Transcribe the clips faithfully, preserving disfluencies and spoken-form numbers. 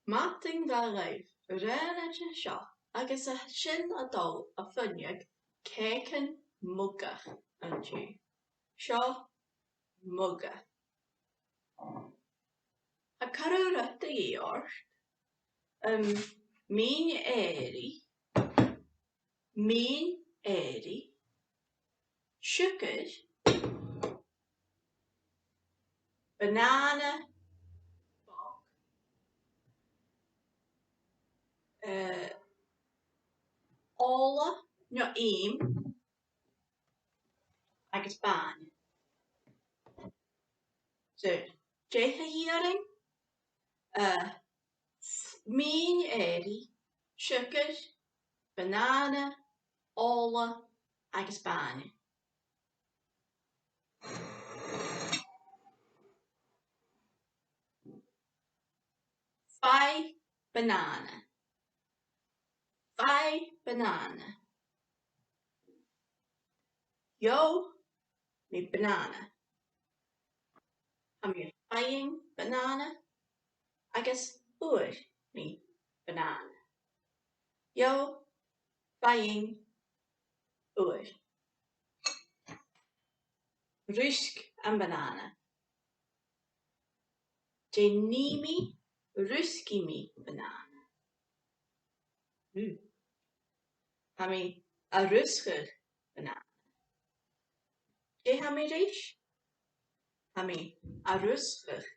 Madainn mhath dhuibh, ràinig seo agus tha sinn a' dol a choimhead cèicean mugach an-diugh. Seo muga. Tha corra rud a dhìth ort, um, min-èirigh, min-èirigh, siùcar, banana bog, eh, ola no ìm agus bàinne. So, dè tha a dhìth oirnn? Eh, min-èirigh, siùcar, banana, ola agus bàinne. Faigh banana. Faigh banana. Gheibh mi banana. Tha mi a' faighinn banana agus fhuair mi banana. Gheibh, faigheann, fhuair. Rùisg am banana. Dè nì mi? Rùisgidh mi banana. Mm. Tha mi a' rùsgadh banana. Dè tha mi ris? Tha mi a' rùsgadh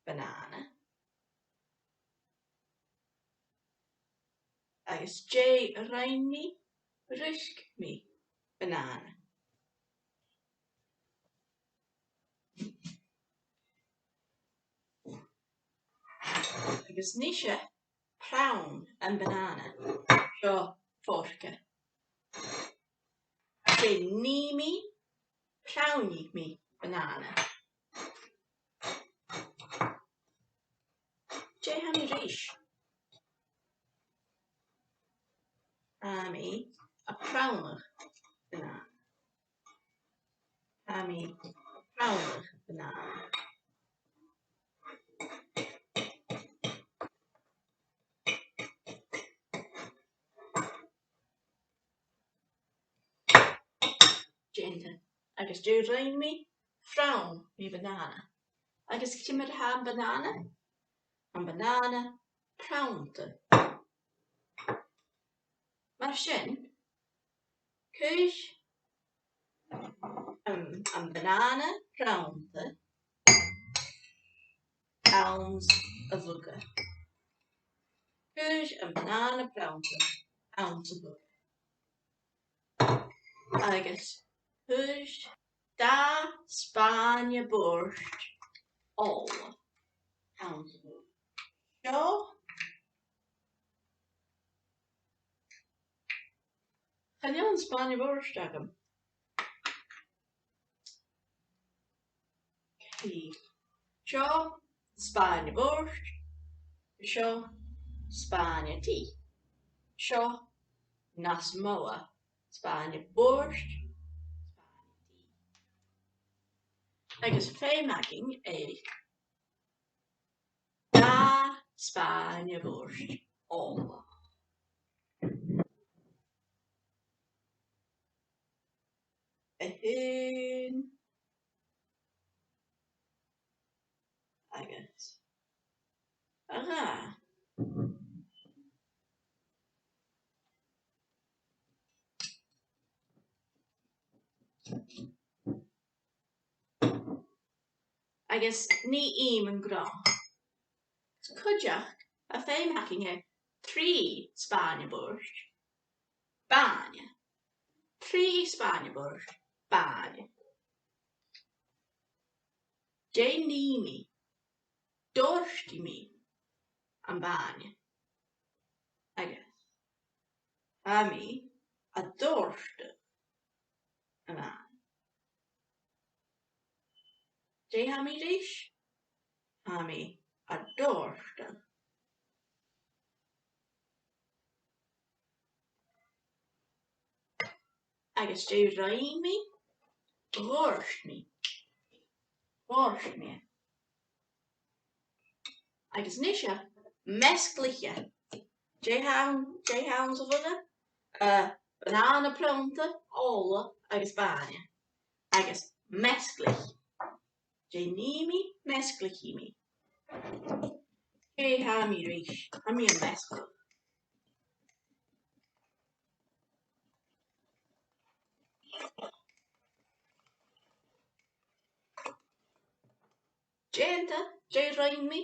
banana. Agus dè rinn mi? Rùisg mi banana. Agus a-nise, pronn am banana. Seo forca. Dè nì mi? Pronnfaidh mi banana. Dè tha mi ris? Tha mi a' pronnadh banana. Tha mi a' pronnadh banana. Dèanta. Agus dè rinn mi? Phronn mi banana. Agus ciamar a tha am banana? Am banana pronnta. Mar sin, cuir, um, am banana pronnta anns a' mhuga. Cuir am banana pronnta anns a' mhuga. Agus cuir dà spàin-bhùird ola anns a' mhuga. Seo. Chan eil an spàin-bhùird agam. Seo spàin-bhùird, seo spàin-tì, seo nas motha, spàin-bhùird, spàin-tì. Agus feum againn e. Dà spàin-bhùird ola. A h-aon. Agus a dhà. Agus nì ìm an gnothach. Cuideachd, tha feum againn air trì spàin-bhùird bàinne. Trì spàin-bhùird bàinne. Dè nì mi? Dòirtidh mi am bàinne. Agus tha mi a' dòirteadh am bàinne. Dè tha mi ris? Tha mi a' dòirteadh. Agus dè rinn mi? Dhòirt mi. Dhòirt mi. Agus a-nise, Measgaichidh. Dè th' ann, dè th' ann sa bhonn? Uh, banana, pronnta, ola agus bainne. Agus measgaich. Dè nì mi? Measgaichidh mi. Dè tha mi ris? Tha mi a' measgachadh. Dè an t-, dè rinn mi?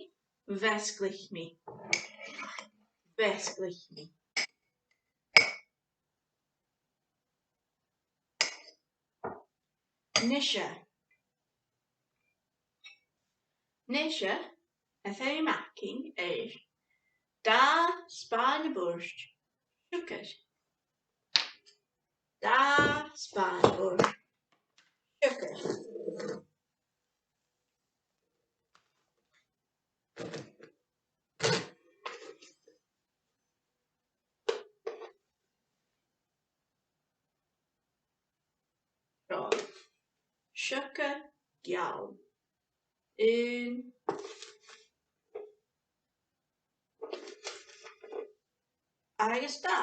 Mheasgaich mi. Mheasgaich mi. Nise. Nise, a' feum againn air dà spàin-bhùird siùcair. Dà spàin-bhùird siùcair. Seo. Siùcar geal. Aon. Agus dà.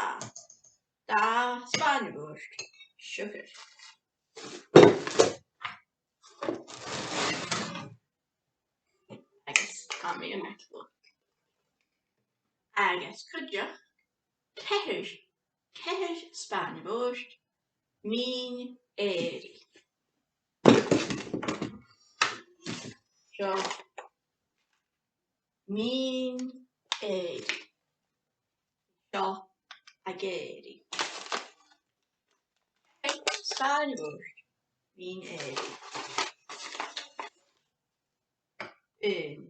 Dà spàin-bhùird siùcair. Agus tha mi a' measgachadh. Agus cuideachd, ceithir, ceithir spàin-bhùird mìn-èirigh. Seo. Mìn-èirigh. Seo ag èirigh. Spàin-bhùird mìn-èirigh. Aon.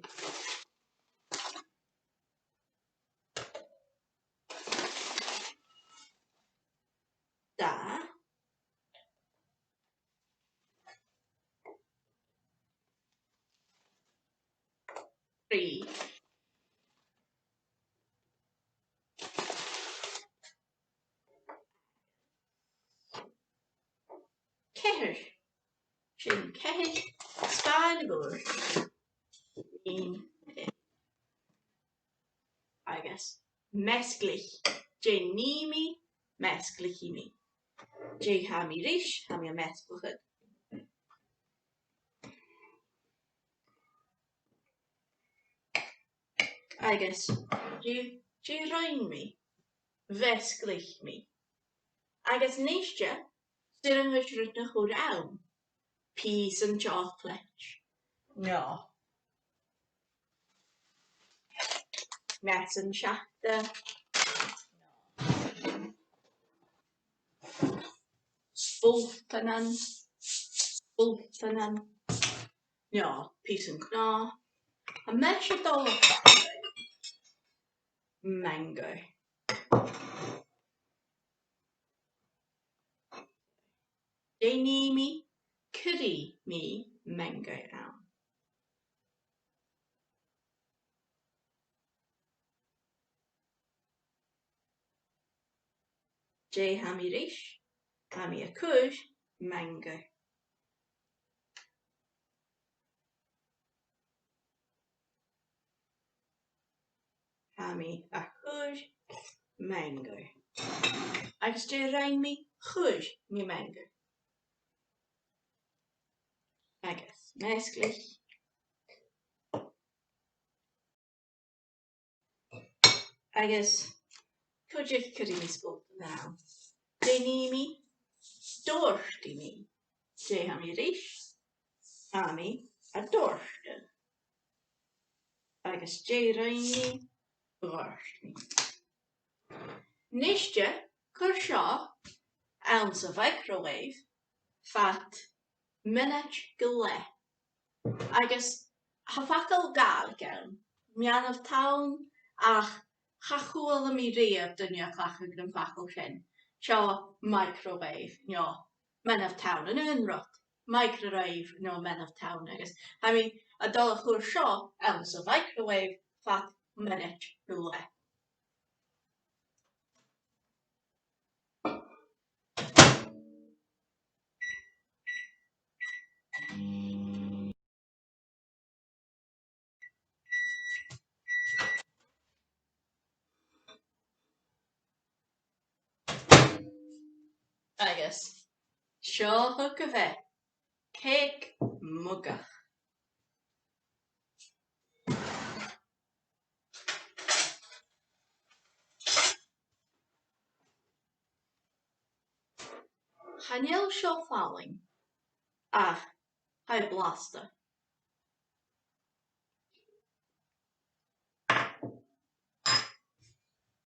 Dà. Trì. Ceithir. Sin ceithir spàin-bhùird. Aon. Agus measgaich. Dè nì mi? Measgaichidh mi. Dè tha mi ris? Tha mi a' measgachadh. Agus dè, dè rinn mi? Mheasgaich mi. Agus a-nise, 's urrainn dhuibh rud a chur ann. Pìosan teòclaid. No. Measan seachad. Spùtannan. Spùtannan. No, pìosan cnò. Tha mise a' dol a chur mango. Dè nì mi? Cuiridh mi mango ann. Dè tha mi ris? Tha mi a' cur mango. Tha mi a' cur mango. Agus dè rinn mi? Chuir mi mango. Agus measgaich. Agus cuideachd cuiridh mi spùtannan ann. Dè nì mi? Dòirtidh mi. Dè tha mi ris? Tha mi a' dòirteadh. Agus dè rinn mi? Dhòirt mi. Nise, cuir seo anns a' mhicrowave fad mionaid gu leth. Agus tha facal Gàidhlig ann, meanbh-tonn, ach cha chuala mi riamh duine a' cleachdadh an fhacail sin. Seo microwave, no meanbh-tonn, an aon rud, microwave no meanbh-tonn, agus tha mi a' dol a chur seo anns a' mhicrowave fad mionaid gu leth. Agus seo agaibh e, cèic mugach. Chan eil seo fallain, ach tha e blasta.